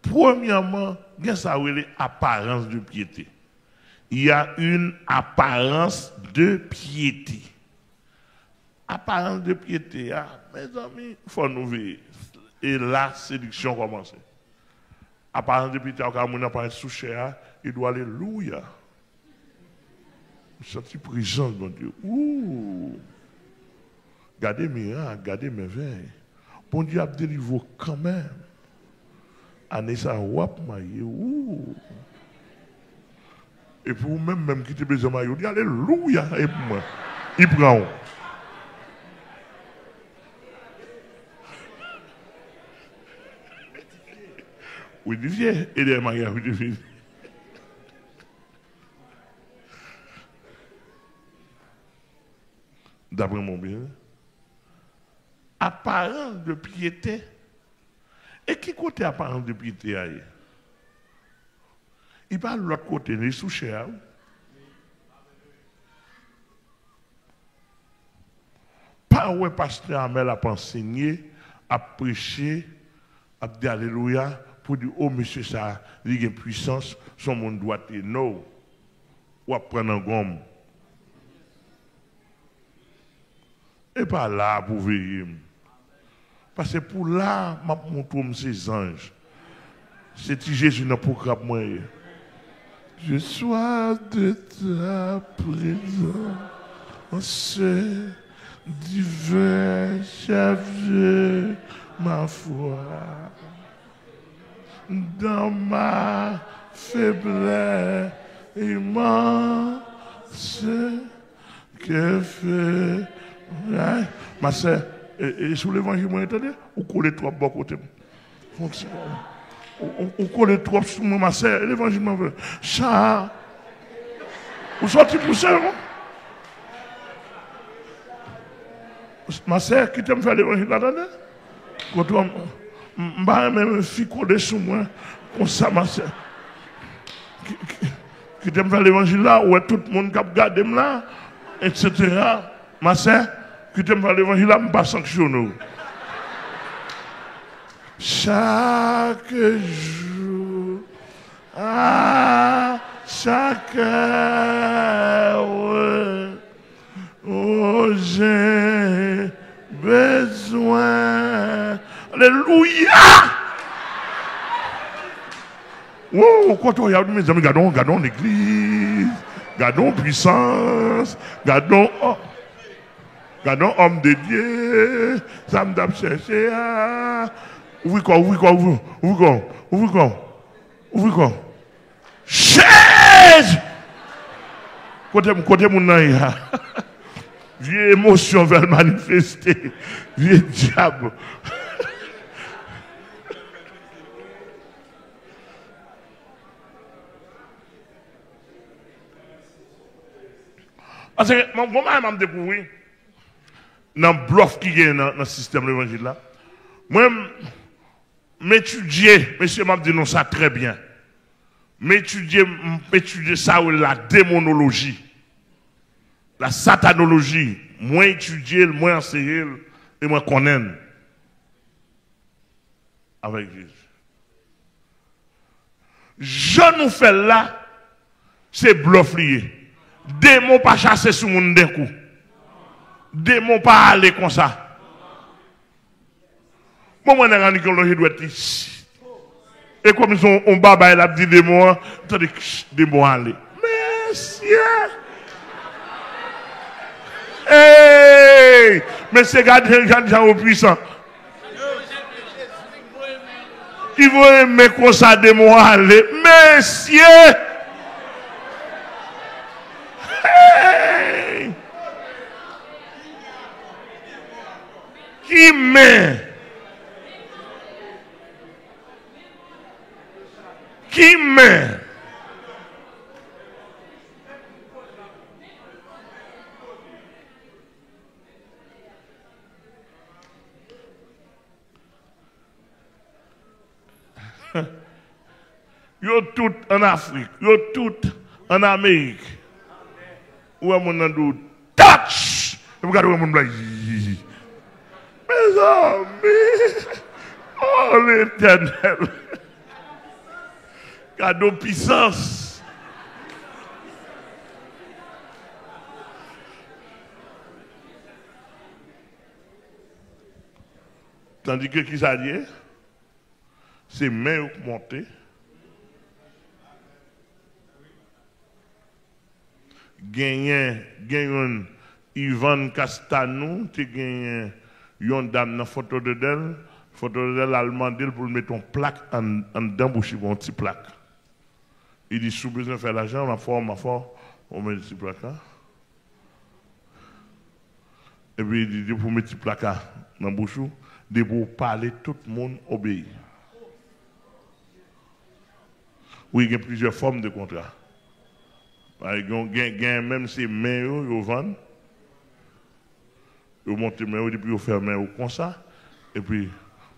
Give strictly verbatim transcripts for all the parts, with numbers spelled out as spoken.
Premyèman, gen sa yo rele aparans de pyete. Il y a une apparence de piété. Aparans de pyete a, mezanmi, fò nou veye. E la, sediksyon kòmanse. Aparans de pyete a, ou ka wè moun nan parèt sou chè a, li di w alelouya. Ou santi prezans Bondye. Ooh! Gade mirak, gade mèvèy. Bondye ap delivre w kanmenm. Ane sa a, w ap marye. Ooh! Epi ou menm, menm ki te bezwen marye, ou di alelouya, e pou mwen. Li pran w. Wi, li vye, e dèyè maryaj, wi, li vye. Daprè mwen, byen, aparans de pyete. E ki kote aparans de pyete a ye? Li pa lòt kote, li sou chè a, wi. Pa wè pastè Amèl ap ansenye, ap preche, ap di alelouya, pou di, o, mesye sa, li gen pwisans, s on moun dwat li. No. W ap pran nan gonm. E pa la pou veye m. Paske pou la, m ap montre w m se zanj. Se ti Jezi nan pwogram mwen ye. Je sois de ta présence, divin chef de ma foi. Dans ma faiblesse, immense, que fait. Ay, ma sè, e, e sou levanjil mwen, tande? Ou kole twòp bò kote m. Fon ti, ou, ou, ou kole twòp sou mwen, ma sè, levanjil mwen vre. Sa, ou sòti pou sè, non? Ma sè, kite m fè levanjil la, tande? Kote w, m, m, m pa renmen fi kole sou mwen konsa, ma sè. Ki, ki, kite m fè levanjil la, ou wè tout moun k ap gade m la, etsetera. Ma sè, kite m fè levanjil la, m pa sanksyone w. Chak jou, a chak è, o, j'ai besoin. Alelouya! Wou, kote w ye a, mezanmi, gade yon, gade yon legliz, gade yon pwisans, gade yon, o, gade yon òm de Dye, sa m t ap chèche a. Ouvri kò w, ouvri kò w, ouvri, ouvri kò w, ouvri kò w, ouvri kò w. Jezi! Kote, kote moun nan ye a? Vye emosyon fè l manifeste. Vye dyab. Paske, mwen, gon bagay m ap dekouvri nan blòf ki genyen nan, nan sistèm levanjil la. Mwen, m etidye, mesye, m ap di nou sa trè byen. M etidye, m etidye sa yo rele la demonoloji, la satanoloji. Mwen etidye l, mwen anseye l, e mwen konnen l avèk Jezi. Jan nou fè l la, se blòf li ye. Demon pa chase sou moun denkou. Demon pa ale konsa. Bon, mwen nèg annik lonje dwèt li. E kòm se yon, yon babay l ap di demon an, tande, kch, demon ale. Mesye! Hey! Mesye, gade, gade jan yo pwisan. Li voye men konsa, demon ale. Mesye! Hey! Ki men? Ki men? Yo tout ann Afrik, yo tout ann Amerik. Ou wè moun nan di w, touch! Epi w gade w wè moun blan, yi. Mezanmi! Oh, Letènèl! Gade yon pisans. Tandike ki sa l ye? Se men yo k monte. Genyen, gen youn, Ivan Castanou, te genyen yon dam nan Fort Lauderdale. Fort Lauderdale al mande l pou l mete yon plak ann-, anndan bouch li, yon ti plak. Li di, "Si w bezwen fè lajan, m ap fè w, m ap fè w." Ou mete ti plak la. Epi li di, "Depi w met ti plak la nan bouch ou, depi w pale, tout moun obeyi." Wi, gen plizyè fòm de kontra. Gen, gen, gen menm se men yo, yo vann. Yo monte men yo, depi yo fè men yo konsa. Epi,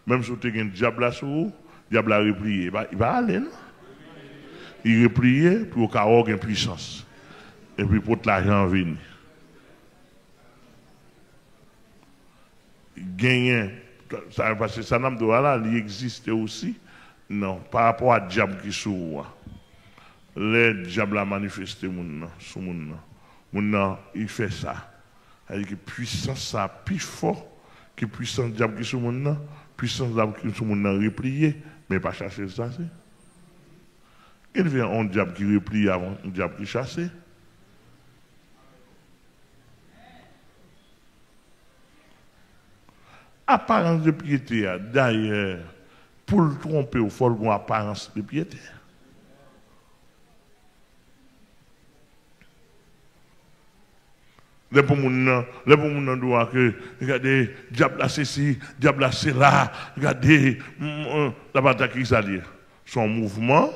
menm si w te gen dyab la sou ou, dyab la repliye. Li pa, li pa ale, non. Li repliye pou yo ka wè w gen pwisans. Epi pot lajan an vini. Genyen, sa, paske sa n ap di w a la, li egziste osi, non, pa rapò a dyab ki sou ou a. Lè dyab la manifeste moun nan, sou moun nan, moun nan, li fè sa. Sa vle di ke pwisans sa pi fò ke pwisans dyab ki sou moun nan, pwisans dyab ki sou moun nan repliye, men pa chache l chase. Gen diferan yon dyab ki repliye avè yon dyab ki chase. Aparans de pyete a, dayè, pou l twonpe w, fò l gen yon aparans de pyete. Lè pou moun nan, lè pou moun nan di w a ke, gade, dyab la sesi, dyab la sela, gade, mm, mm, l ap atake, ki sa l ye? Se yon mouvman.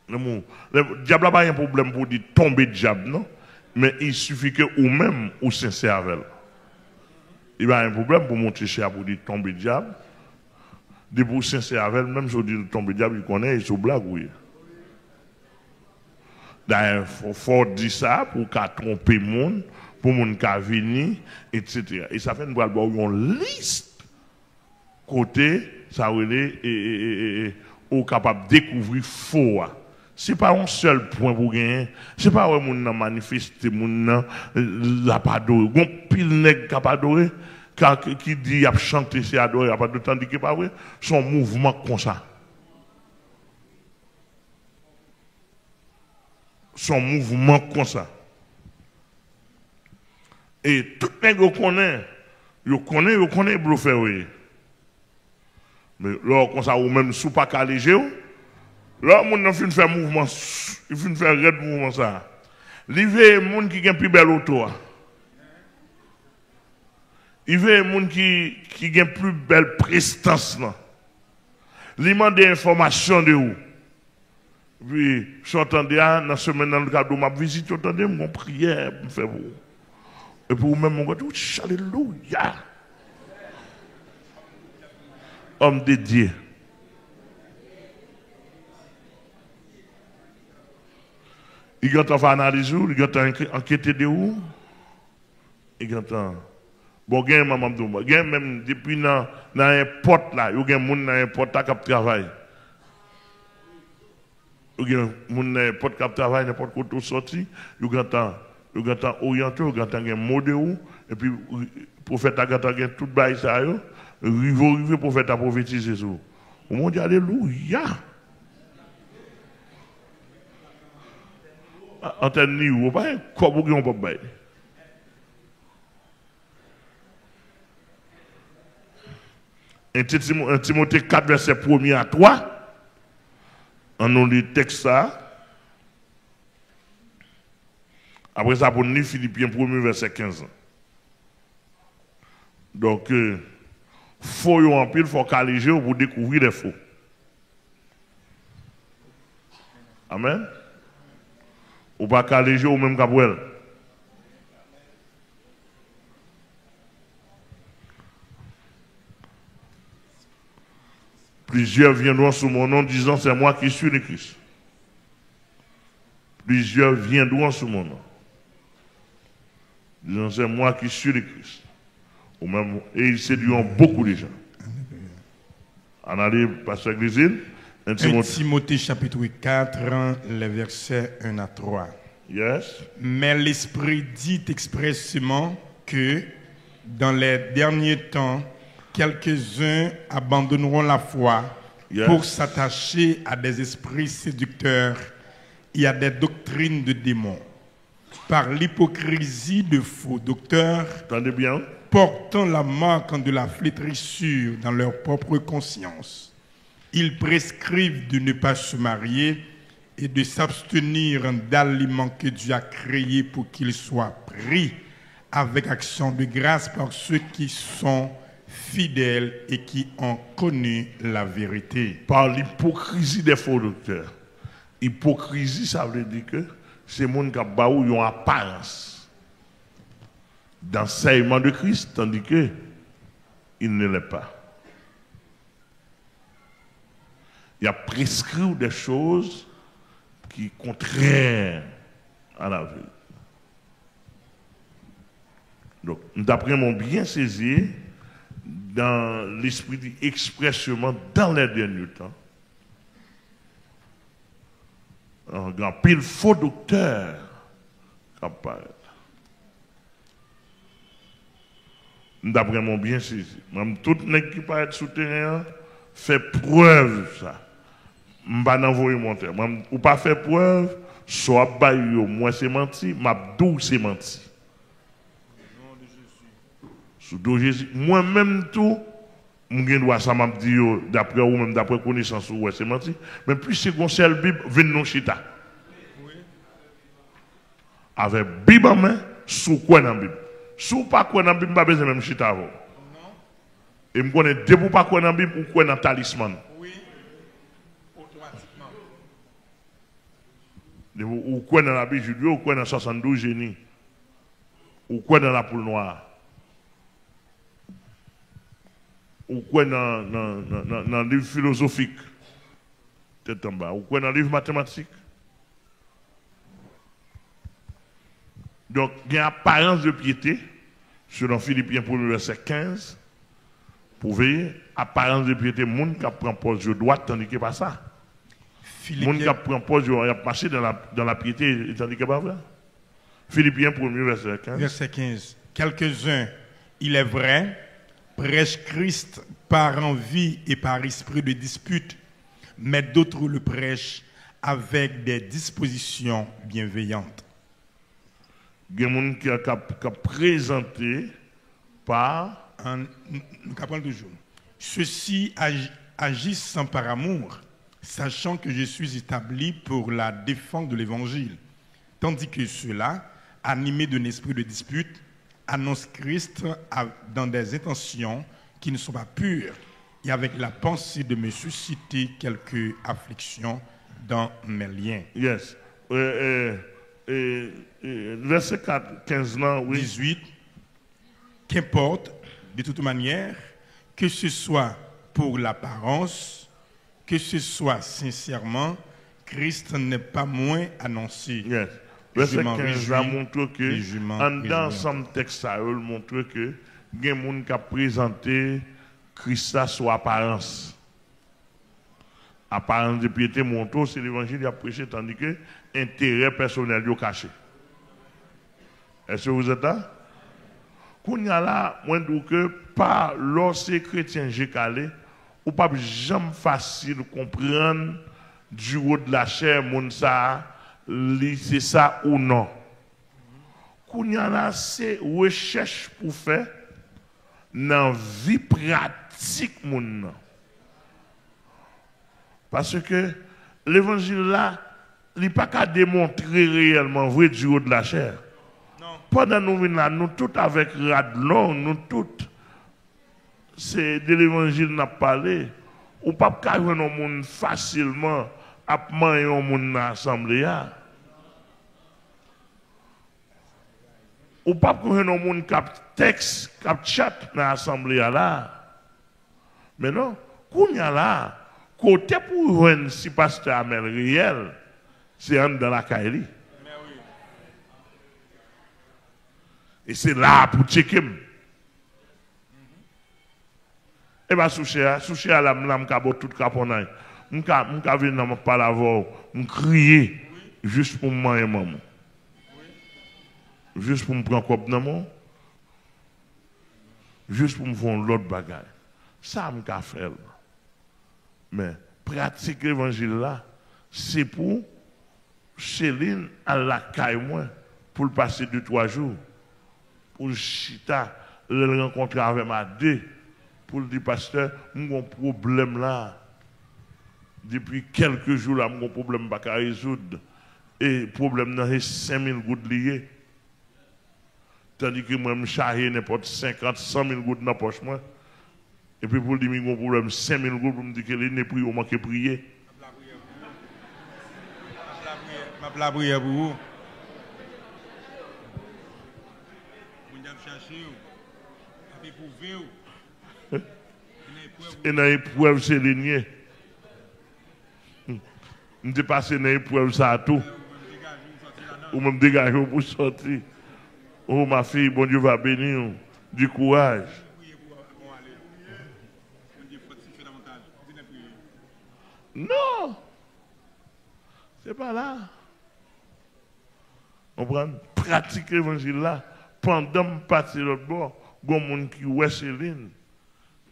Lè moun, lè, dyab la pa gen pwoblèm pou di tonbe dyab, non. Men il suffit ke ou menm, ou sensè avè l. Li pa gen pwoblèm pou monte chè a pou di tonbe dyab. Depi ou sensè avè l, menm si w di l tonbe dyab, li konnen e se yon blag ou ye. Dayè, fò, fò w di sa pou w ka twonpe moun, pou moun ka vini, etsetera. E sa fè n pral ba w yon lis kote, sa rele, e, e, e, e, e, ou kapab dekouvri fo a. Se pa yon sèl pwen pou genyen. Se pa wè moun nan manifeste, moun nan, l ap adore. Gon pil nèg k ap adore, ka, ki di y ap chante, se adore, y ap adore, tandike pa vre. Se yon mouvman konsa. Se yon mouvman konsa. E tout nèg yo konnen, yo konnen, yo konnen blofè yo ye. Men lè w konsa, ou menm, si w pa kale je w, lè moun nan fin fè mouvman, li fin fè rèd mouvman sa, li veye moun ki gen pi bèl oto a. Li veye moun ki, ki gen pli bèl prestans lan. Li mande enfòmasyon de ou. Epi, sa w tande a, nan semèn nan, li ka di w, "M ap vizite w, tande, m gon priyè pou m fè pou ou." Epi ou menm, ou gade, "Alelouya! Homme de Dieu." Li gentan fè analiz ou, li gentan anke-, ankete de ou. Li gentan. Bon, gen manman m di w, gen menm depi nan, nan enpòt la, yo gen moun nan enpòt la k ap travay. Yo gen moun nan enpòt k ap travay, nenpòt kote w sòti, yo gentan, yo gentan oryante w, yo gentan gen mo de ou, epi pwofèt la gentan gen tout bagay sa yo, rive w rive, pwofèt la pwofetize sou ou. Ou di, "Alelouya!" Antèn li ou, pa gen kòb ou gen, ou p ap bay. En Ti-, Timo-, en Timote kat, vèsè premye a twa. Ann nou li tèks sa a. Apre sa, pou n li Filipyen premye, vèsè kenz lan. Donk, euh, fo yo anpil, fò w kale je w pou w dekouvri lè fo. Amèn. Ou pa kale je w, ou menm k ap wè l. Plusieurs viendront sous mon nom, disant, "C'est moi qui suis le Christ." Plusieurs viendront sous mon nom, disant, "C'est moi qui suis le Christ." Ou menm, et ils séduiront beaucoup de gens. Ann ale, pastè Grésil, Un Timothée chapitre quatre, les versets un à trois. Yes. Mais l'Esprit dit expressément que, dans les derniers temps, quelques-uns abandonneront la foi, yes, pour s'attacher à des esprits séducteurs et à des doctrines de démons, par l'hypocrisie de faux docteurs, portant la marque de la flétrissure dans leur propre conscience. Ils prescrivent de ne pas se marier et de s'abstenir d'aliments que Dieu a créés pour qu'ils soient pris avec action de grâce par ceux qui sont fidèles et qui ont connu la vérité. Par l'hypocrisie des faux docteurs. Ipokrizi, sa vle di ke se moun k ap ba ou yon aparans d'enseignement de Christ, tandis que il ne l'est pas. Y ap preskri w des choses qui contraires à la vérité. Donk, m t ap renmen w byen sezi, dans l'esprit di ekspresman dans les derniers temps. Gen anpil fo doktè k ap parèt. M t ap renmen w byen sezi. Mwen, tout nèg ki parèt sou teren an, fè prèv sa. M pa nan voye montè. Mwen, ou pa fè prèv, sa w ap bay yo, m wè se manti, m ap di w se manti. Sou do Jezi. Mwen menm tou, m gen dwa sa m ap di yo, daprè ou menm, daprè konesans ou, wè se manti. Men piske gon sèl Bib, vin nou chita. Avèk Bib an men, si w kwè nan Bib. Si w pa kwè nan Bib, m pa bezwen menm chita avè w. E m konnen depi w pa kwè nan Bib, ou kwè nan talisman. Depi w kwè nan labi Jid yo, ou kwè nan swasanndouz jeni. Ou kwè nan lapoul nwa. Ou kwè nan, nan, nan, nan, nan liv filozofik. Tèt anba. Ou kwè nan liv matematik. Donk, gen aparans de pyete, selon Filipyen premye vèsè kenz, pou veye, aparans de pyete, moun k ap pran pòz yo dwat, tandike pa sa. Moun k ap pran pòz yo, y ap mache dans la, dans la piété, tandike pa vre. Filipyen premye vèsè kenz. Verset quinze. Quelques-uns, il est vrai, prêchent Christ par envie et par esprit de dispute, mais d'autres le prêchent avec des dispositions bienveillantes. Gen moun ki ap, k ap prezante pa. An, n-, nou ka pran l toujou. Ceux-ci ag-, agissent par amour, sachant que je suis établi pour la défense de l'évangile, tandis que ceux-là, animés d'un esprit de dispute, annoncent Christ à, dans des intentions qui ne sont pas pures, et avec la pensée de me susciter quelque affliction dans mes liens. Yes. Euh, euh, euh, euh, vèsè kat, kenz lan, wi. Dizwit. Qu'importe, de toute manière, que ce soit pour l'apparence, que ce soit sincèrement, Christ n'est pas moins annoncé. Yes. Vèsè kenz la montre ke anndan ansanm tèks sa yo, l montre ke gen moun k ap prezante Kris la sou aparans. Aparans de pyete montre w se levanjil y ap preche, tandike enterè pèsonèl yo kache. Est-ce que vous êtes là? Kounye a la, mwen di w ke pa lè w se kretyen je kale, ou p ap janm fasil konprann du haut de la chair, moun sa a, li se sa ou non. Kounye a la, se rechèch pou fè nan vi pratik moun nan. Paske levanjil la, li pa ka demontre reyèlman vre du haut de la chair. Non. Pandan nou vin la, nou tout avèk rad long, nou tout, se de levanjil n ap pale. Ou p ap ka jwenn yon moun fasilman ap manyen yon moun nan asanble a. Ou p ap jwenn yon moun k ap tèks, k ap tchat nan asanble a la. Men non, kounye a la, kote pou w jwenn si pastè Amèl reyèl, se anndan lakay li. E se la a pou tcheke m. E pa sou chè a, sou chè a la, m la, m ka ba w tout kaponnay. M ka, m ka vin la, m ap pale avè w, m kriye, jis pou m manyen manman w. Jis pou m pran kòb nan men w. Jis pou m fè yon lòt bagay. Sa m ka fè l. Men, pratik levanjil la, se pou Céline al lakay mwen pou l pase de twa jou, pou l chita, lè l rankontre avè m a de, pou l di, pastè, m gen yon pwoblèm la. Depi kèlke jou la, m gen yon pwoblèm m pa ka rezoud. E pwoblèm nan, se senk mil goud li ye. Tandike mwen, m chaje nenpòt senkant, san mil goud nan pòch mwen. Epi pou l di m li gen yon pwoblèm senk mil goud, pou m di ke li ne priye, ou manke priye. M ap lapriyè pou ou. M ap lapriyè, m ap lapriyè pou ou. Bondye ap chache w. L ap epwouve w. E nan eprèv ou. E nan eprèv se li n ye. M te pase nan eprèv sa a tou. Ou menm degaje w pou sòti. Oh, ma fille, Bondye va bénir w. Du courage. Non! Se pa la. Konprann? Pratik levanjil la. Pandan m pase lòt bò, gon moun ki wè Céline.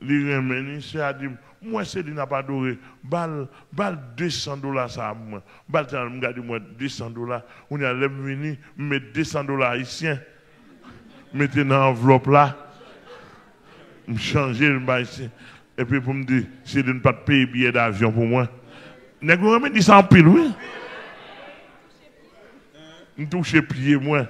Li renmen li, sè a di m, m wè Céline ap adore, ba l, ba l de san dola sa a pou mwen. Ba l sa, m gade, m wè de san dola. Kounye a, lè m vini, m met de san dola ayisyen, mete nan anvlòp la, m chanje l, m ba ayisyen. Epi pou m di, Céline pa t peye biyè davyon pou mwen. Nèg yo renmen di sa anpil, wi. M touche pye mwen.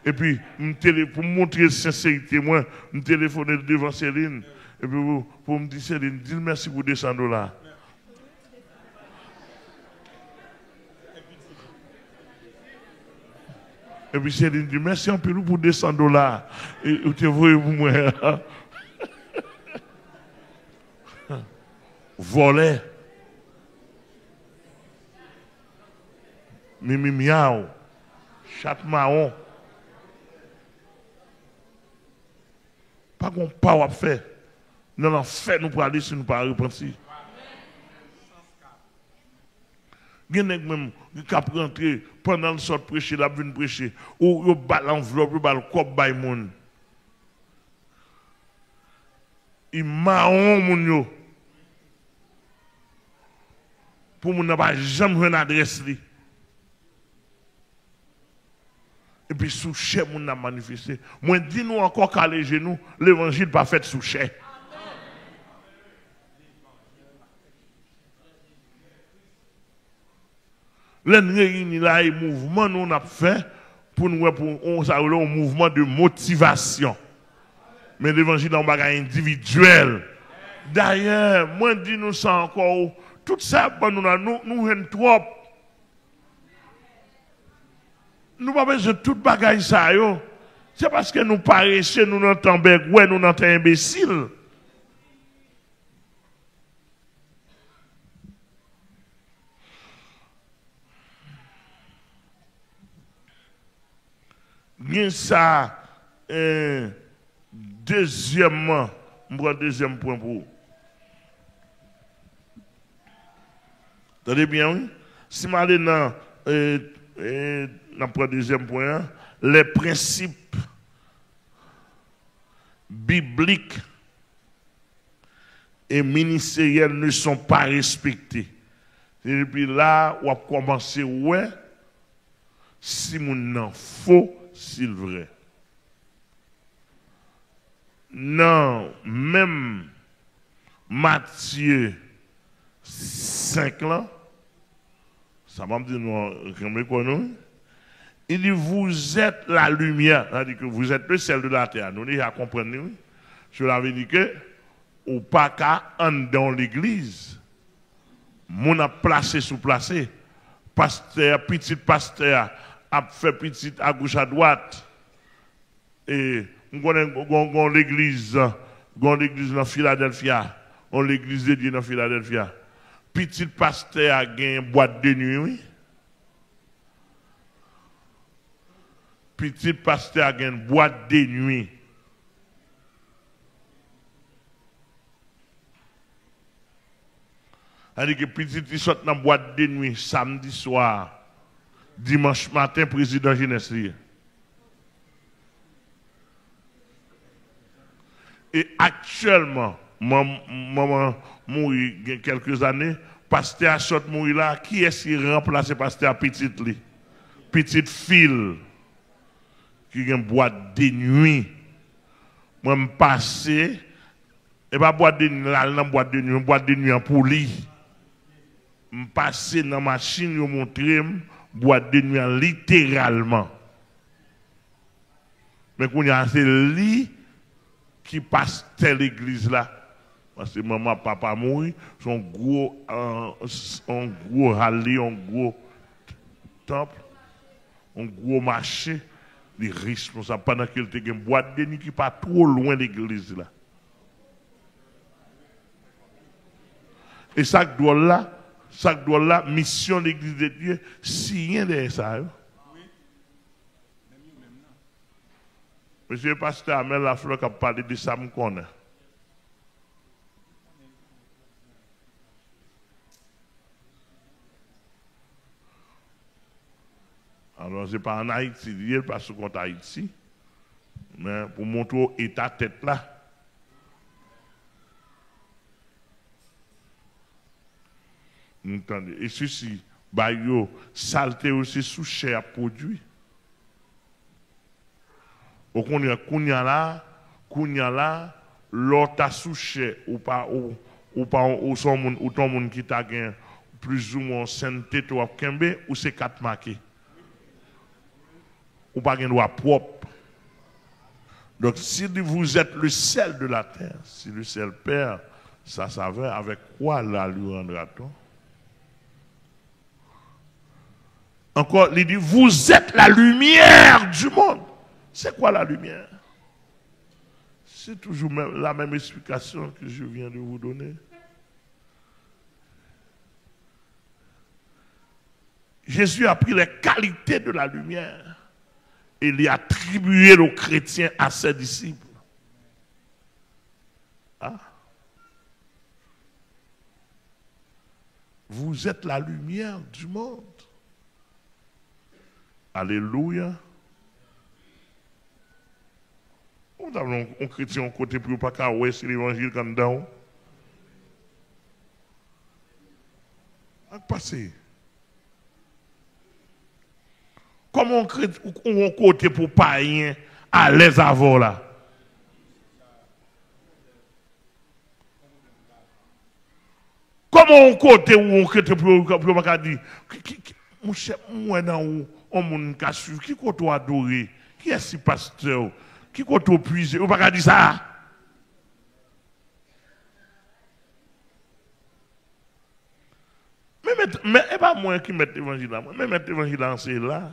Epi, m tele-, pou m montre senserite mwen, m telefone l devan Céline. Epi, pou, pou m di Céline, di l mèsi pou de san dola. Epi, Céline di, mèsi anpil pou de san dola e, ou te voye pou mwen. Vòlè. Mimi myaw. Chat mawon. Pa gon pa w ap fè. Nan lanfè nou prale si nou pa repanti. Gen nèg menm k ap rantre, pandan l sot preche, l ap vin preche. Ou, yo ba l anvlòp, yo ba l kòb bay moun. Li mawon moun yo. Pou moun nan pa janm jwenn adrès li. Epi sou chè moun nan manifeste. Mwen di nou ankò, kale je nou, levanjil pa fèt sou chè. Lè n reyini la, e mouvman nou n ap fè pou n wè pou on, sa rele yon mouvman de motivasyon. Men levanjil la yon bagay endividyèl. Dayè, mwen di nou sa ankò, tout sa y ap ban nou la, nou, nou jwenn twòp. Nou pa bezwen tout bagay sa yo. Se paske nou parese, nou nan tan bègwè, nou nan tan enbesil. Gen sa, eh, dezyèmman, m pran dezyèm pwen pou ou. Tande byen, wi. Si m ale nan, eh, eh, n ap pran dezyèm pwen an, les principes bibliques et ministériels ne sont pas respectés. Se depi la, w ap kòmanse wè si moun nan fo, si l vrè. Nan menm Matye senk lan, sa m ap di nou an, kenbe kò nou, wi. Li di, vous êtes la lumière, sa di ke vous êtes le sel de la terre. Nou deja konprann li, wi. Cela veut dire que ou pa ka anndan yon legliz. Moun ap plase sou plase. Pastè a, pitit pastè a ap fè pitit agoch adwat. E, m konnen gon, gon legliz, gon legliz nan Filadèlfya, gon legliz de Dye nan Filadèlfya. Pitit pastè a gen bwat de nwi, wi. Pitit pastè a gen bwat de nwi. Sa vle di ke pitit li sot nan bwat de nwi samdi swa, dimanch maten, prezidan jenès li ye. E aktyèlman, man-, manman mouri gen kèlke zane, pastè a sot mouri la, kiyès ki ranplase pastè a? Pitit li. Pitit fi l ki gen bwat de nwi. Mwen, m pase, e pa bwat de nwi, l al nan bwat de nwi, bwat de nwi an pou li. M pase nan machin, yo montre m bwat de nwi an literalman. Men kounye a, se li ki pastè legliz la. Paske manman, papa mouri, se yon gwo, euh, s-, yon gwo hal li, yon gwo tanp, yon gwo mache, li responsab. Pandan ke l te gen bwat de nwi ki pa two lwen legliz la. E sa k dwòl la, sa k dwòl la, Mission l'Église de Dieu siyen dèyè sa yo. Mesye pastè Amel Lafleur k ap pale de sa m konnen. Alò, se pa ann Ayiti li ye, l pa sou kont Ayiti. Men pou montre w eta tèt la. Nou tande. E sesi, bay yo, salte yo, se sou chè y ap pwodui. Ou konnen, kounye a la, kounye a la, lè w ta sou chè, ou pa, ou, ou pa, ou se yon moun, ou te yon moun ki ta gen plizoumwen yon sennte w ap kenbe, ou se kat make. Ou pa gen dwa pwòp. Donc, s'il dit, vous êtes le sel de la terre, si le sel perd sa saveur, avec quoi la lui rendra-t-on? Encore, il dit, vous êtes la lumière du monde. C'est quoi la lumière? C'est toujours même, la même explication que je viens de vous donner. Jésus a pris les qualités de la lumière et les attribué aux chrétiens, à ses disciples. Ah. Vous êtes la lumière du monde. Alelouya. Ou ta vle yon, yon kretyen yon kote pou yo pa ka wè si levanjil k anndan w? Sa k pase? Kòman yon kret-, ou, ou yon kote pou payen alèz avè w la? Kòman yon kote ou yon kote pou yo, pou yo pa ka di, ki, ki, ki, monchè, m wè nan ou, yon moun m ka swiv, ki kote w adore, kiyès ki pastè w, ki kote w pwize, yo pa ka di sa? Men mèt, men e pa mwen ki mèt levanjil la, mwen, men mèt levanjil la, se la.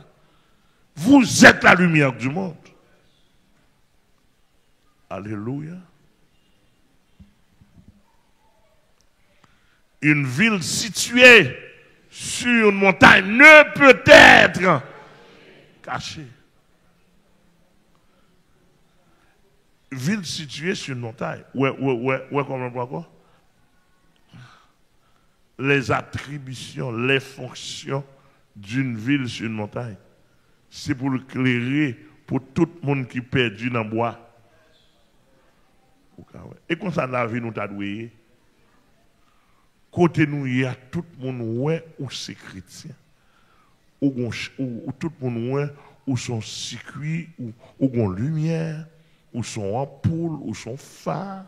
Vous êtes la lumière du monde. Alléluia. Une ville située sur une montagne ne peut être cachée. Ville située sur une montagne. Ouais, ouais, ouais, ouais, comment on dit encore? Les attributions, les fonctions d'une ville sur une montagne. Se pou l klere pou tout moun ki pèdi nan bwa. Ou ka wè. E konsa lavi nou ta dwe ye. Kote nou ye a, tout moun wè ou se kretyen. Ou gon ch-, ou, ou tout moun wè ou se yon sikui, ou, ou gon limyè, ou se yon anpoul, ou se yon fa.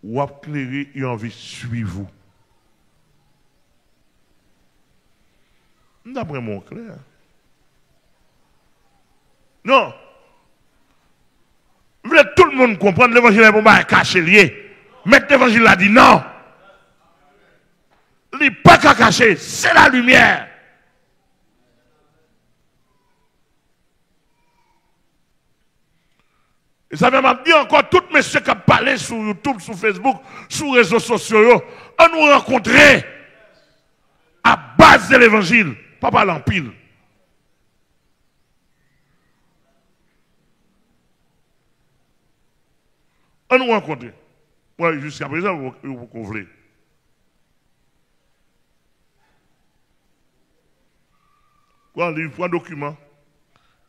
W ap klere, yo anvi swiv ou. M t ap renmen w klè. Non. M vle tout moun konprann levanjil la e pa yon bagay kache l ye. Mèt levanjil la di non. Li pa ka kache, se la limyè. E sa fè m ap di ankò, tout mesye k ap pale sou YouTube, sou Facebook, sou rezo sosyo yo, ann nou rankontre a baz de levanjil, pa pale anpil. Ann nou rankontre. Bon, jiskaprezan, yo, yo poko vle. Pran liv, pran dokiman.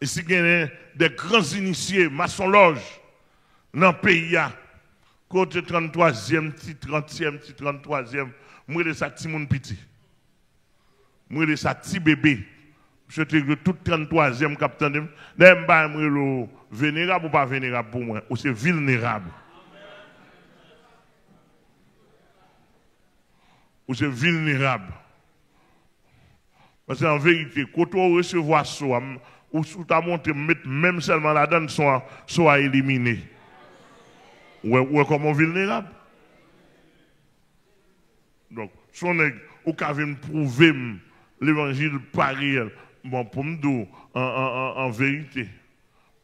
E si genyen de gran inisye masonlòj nan peyi a, kote tranntwazyèm, ti trantyèm, ti tranntwazyèm, m rele sa timoun piti. M rele sa ti bebe. M swete ke tout tranntwazyèm k ap tande m. Dayè, m pa menm rele w venerab, ou pa venerab pou mwen. Ou se vilnerab. Ou se vilnerab. Paske an verite, kote w resevwa so a, m, ou, ou ta montre m met men m sèlman ladan l, so a, so a elimine. Ou wè, ou wè kòman w vilnerab? Donk, si w nèg, ou ka vin pwouve m levanjil pa reyèl. Bon, pou m di w, an, an, an, an verite,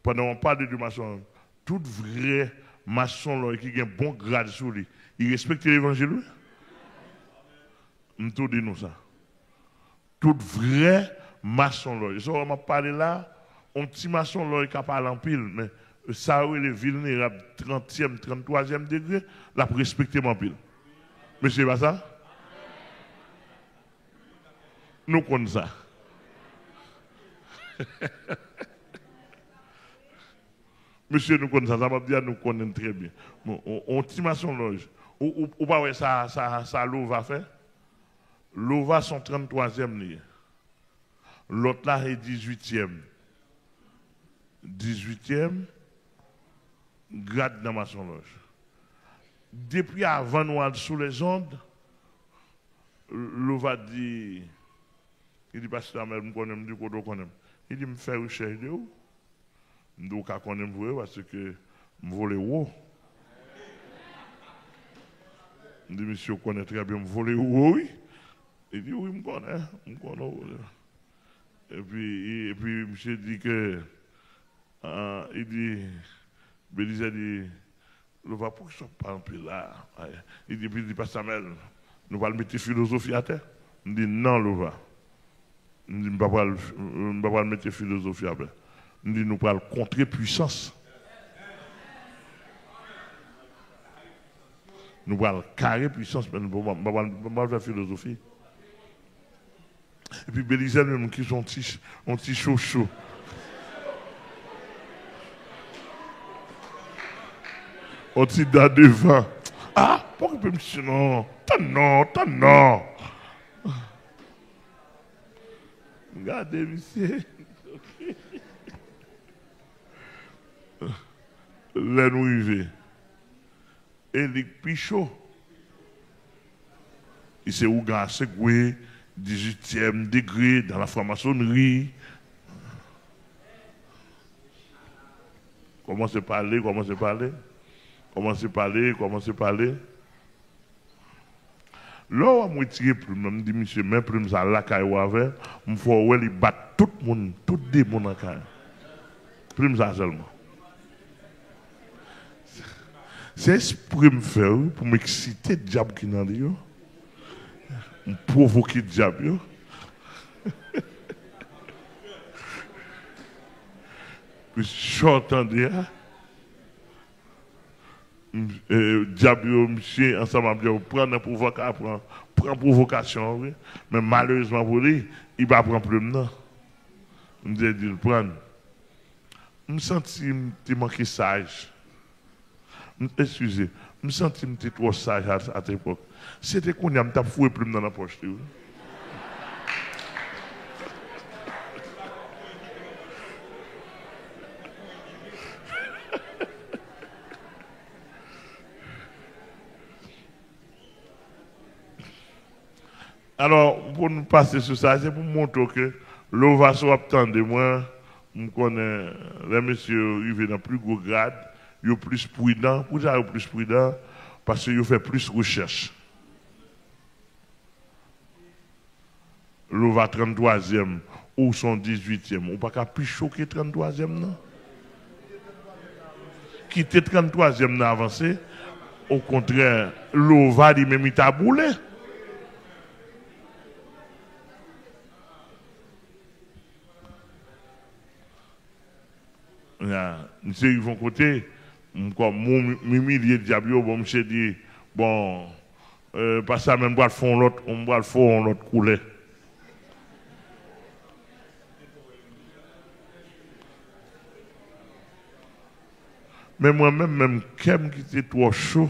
pandan w ap pale de masonlòj, tout vrè masonlòj ki gen bon grad sou li, li respekte levanjil, wi. M tou di nou sa. Tout vrè masonlòj. E sa w wè m ap pale la, yon ti masonlòj ka pale anpil, men sa yo rele vilnerab, trantyèm, tranntwazyèm degre, l ap respekte m anpil. Mesye, e pa sa? Nou konn sa. Mesye, nou konn sa. Sa m ap di a, nou konnen l trè byen. Bon, on, on ti masonlòj. Ou, ou, ou pa wè sa, sa, sa Lova fè? Lova se yon tranntwazyèm li ye. Lòt la se dizuityèm. Dizuityèm grad nan masonlòj. Depi avan nou al sou lèzond, Lova di, li di, Pastè Amèl, m konnen, m di, kote w konnen m? Li di, m fè rechèch de ou. M di, ou ka konnen m vre, paske m vole wo. M di, misye, ou konnen trè byen, m vole wo, wi. Li di, wi, m konnen, m konnen w vole. Epi, epi misye di ke, ah, li di, Belizè di, Lova, poukisa w pa anpil la? Li di, epi li di, Pastè Amèl, nou pral mete filozofi atè? M di, non, Lova. M di, m pa pral, m pa pral mete filozofi atè. M di, nou pral kontre pwisans. Nou pral kare pwisans, men nou pa, pa, pa, pa fè filozofi. Epi Belizè menm ki se yon ti, yon ti chocho. Yon ti da devan. Ah, pa okipe misye non. Tann non, tann non. Gade misye. Lè nou rive, e li k pi cho. Li se ougan a segwe, dizuityèm degre dans la franc-maçonnerie. Kòmanse pale, kòmanse pale. Kòmanse pale, kòmanse pale. Lè w wè m retire plim nan, m di, misye, men plim sa lakay ou avè, m fè w wè li bat tout moun, tout demon nan kay. Plim sa sèlman. Se espre m fè, wi, pou m eksite dyab ki nan li yo. M pwovoke dyab yo. Pou sa w tande a. M, e, dyab yo, misye, ansanm ak dyab yo, pran nan pwovoka-, pran, pran pwovokasyon an, wi. Men malerezman pou li, li pa pran plim nan. M te di l pran. M santi m te manke saj. M, eskize, m santi m te twò saj a, at epòk. Se te kounye a m t ap foure plim nan nan pòch li, wi. Alò, pou nou pase sou sa, se pou m montre w ke Lova, si w ap tande mwen, m konnen lè mesye yo rive nan pli gwo grad, yo plis pridan. Poukisa yo plis pridan? Paske yo fè plis rechèch. Lova tranntwazyèm, ou se yon dizuityèm, ou pa ka pi cho ke tranntwazyèm nan. Kite tranntwazyèm nan avanse. Okontrè, Lova li menm li ta boule. Ya, misye rive yon kote, m kòm, m, m imilye dyab yo, bon, misye di, bon, e, pa sa, men m pral fè yon lòt, m pral fè yon lòt koulè. Men mwen menm, menm kè m ki te twò cho,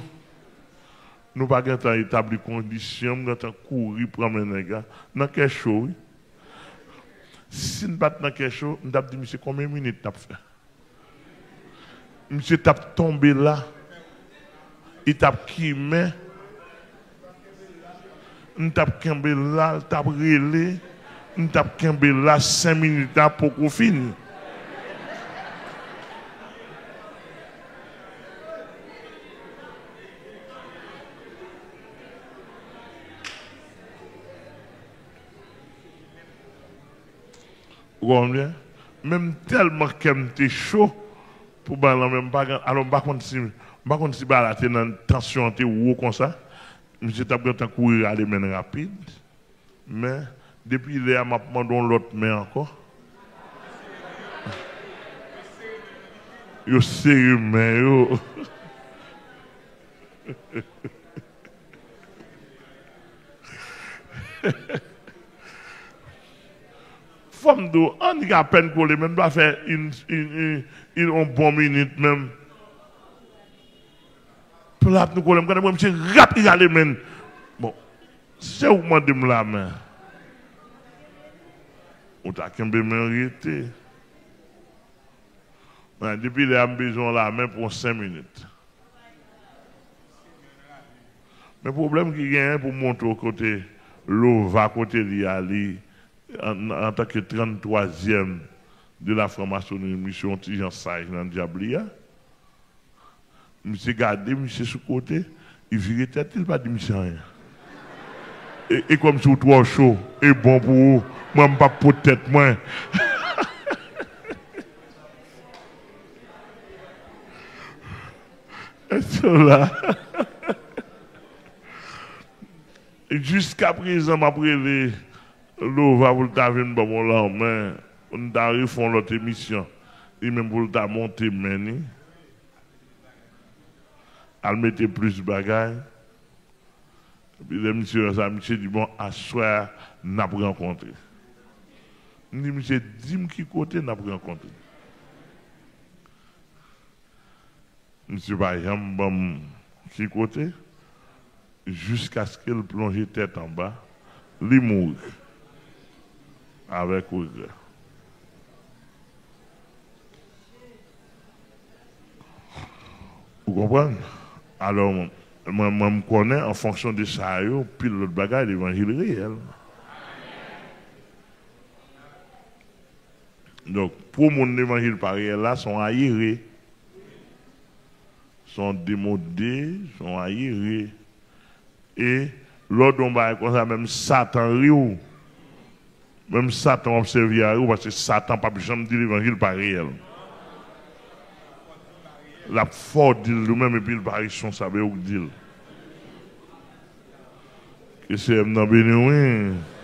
nou pa gentan etabli kondisyon, m gentan kouri pran men nèg la. Nan kè cho, wi. Si n pa t nan kè cho, m t ap di misye konbyen minit n ap fè. Misye t ap tonbe la. Li t ap kimen. M t ap kenbe la, l t ap rele. M t ap kenbe la, senk minit la poko fini. Ou konprann byen? Men m tèlman kè m te cho pou bagay lan, men m pa gen, alò m pa konn si, m pa konn si bagay la te nan tansyon an te wo konsa. Misye t ap gentan kouri rale men l rapid. Men, depi lè a, m ap mande yon lòt men ankò. Yo sere men yo. Fò m di w, annik apèn kole, men n pa fè in, in, in, in, yon bon minit menm. Plat nou kole, m gade mwen, misye rap, li rale men l. Bon, se ou k mande m lamen. Ou ta kenbe men rete. Men depi lè a, m bezwen yon lamen pou yon senk minit. Men pwoblèm ki genyen pou montre w kote Lova, kote li a, li, an, antanke tranntwazyèm de la franmasoni, misye yon ti jan saj nan dyab li a. Misye gade, misye sou kote, li vire tèt li, li pa di misye anyen. E, e kòmsi w twò cho, e bon pou ou, mwen m p ap pot tèt mwen. Èske w la? Jiskaprezan, m ap rele Lova pou l ta vin ban m yon lanmen, pou n ta refè yon lòt emisyon. Li menm pou l ta monte men li, al mete plis bagay. Epi lè misye wè sa, misye di, "Bon, aswè a, n ap rankontre." M di, "Misye, di m ki kote n ap rankontre." Misye pa janm ban m ki kote, jiskaske l plonje tèt anba, li mouri avèk regrè. Ou konprann? Alò, mwen, mwen, mwen, m konnen, an fonksyon de sa yo, pil lòt bagay, levanjil reyèl. Donk, pou moun levanjil pa reyèl la, se yon ayere. Se yon demode, se yon ayere. E lè w di yon bagay konsa, menm Satan ri w. Menm Satan w ap sèvi a ri w, paske Satan p ap janm di levanjil pa reyèl. L ap fè w di l ou menm, epi l pa responsab, e ou k di l. Ke Senyè m nan beni w, wi.